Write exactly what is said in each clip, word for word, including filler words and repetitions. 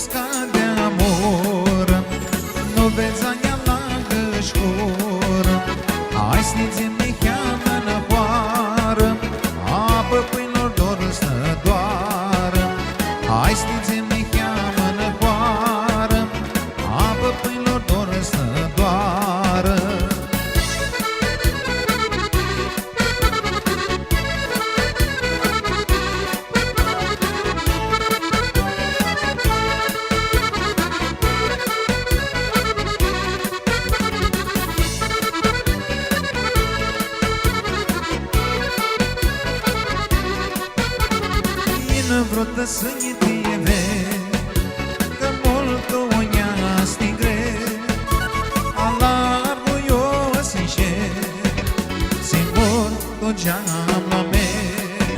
Scadi amurã, nu vedz a njia langã sh-curã. Hai s-nidzem niheamã nã hoarã, a pãpãnjlor dor s-nã doarã. Hai s-nidzem niheamã nã hoarã, a pãpãnjlor dor s-nã doarã. Yinã vruta sãnjiti veri, cã multu u nj-easti gre. Alargu eu sincer, singur tu geam la meri.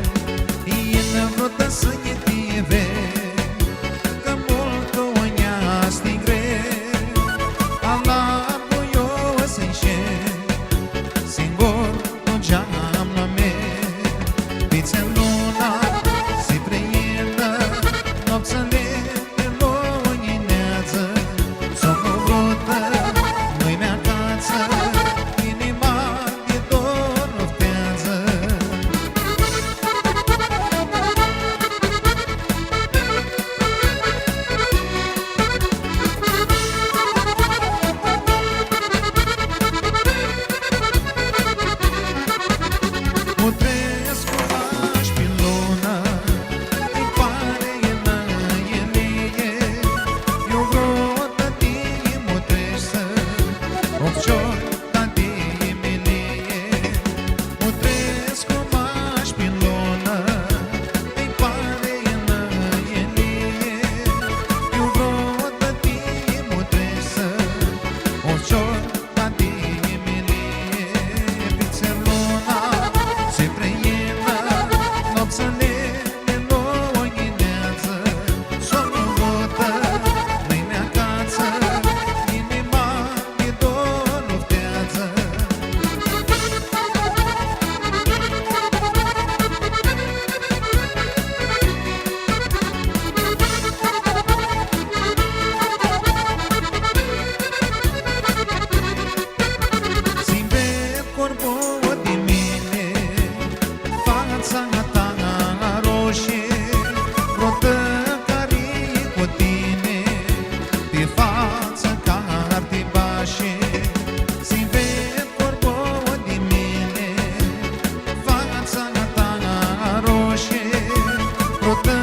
Yinã vruta sãnjiti veri, cã multu u nj-easti gre. Alargu eu sincer, singur tu geam la meri. Pitsea luna si priindã, noptsãli di lunj nj-neadzã, somnu vruta nu-nj acatsã, inima di dor lufteadzã. Mutrescu mash pi lunã, nji pari yinã yilii, iu vruta ti mutrescu, o ficior ta di yimilii. Mutrescu mash pi lunã, nji pari yinã yilii, iu vruta ti mutrescu, o ficior ta di yimilii. Pitsea luna si priindã, noptsãli di lunj nj-neadzã, somnu vruta nu-nj acatsã, inima di dor lufteadzã. S-nj ved corbu di mini, fatsa ta aroshi, vruta cari cu tini, ti fatsa ca artibashi. S-nj ved corbu di mini, fatsa ta aroshi, vruta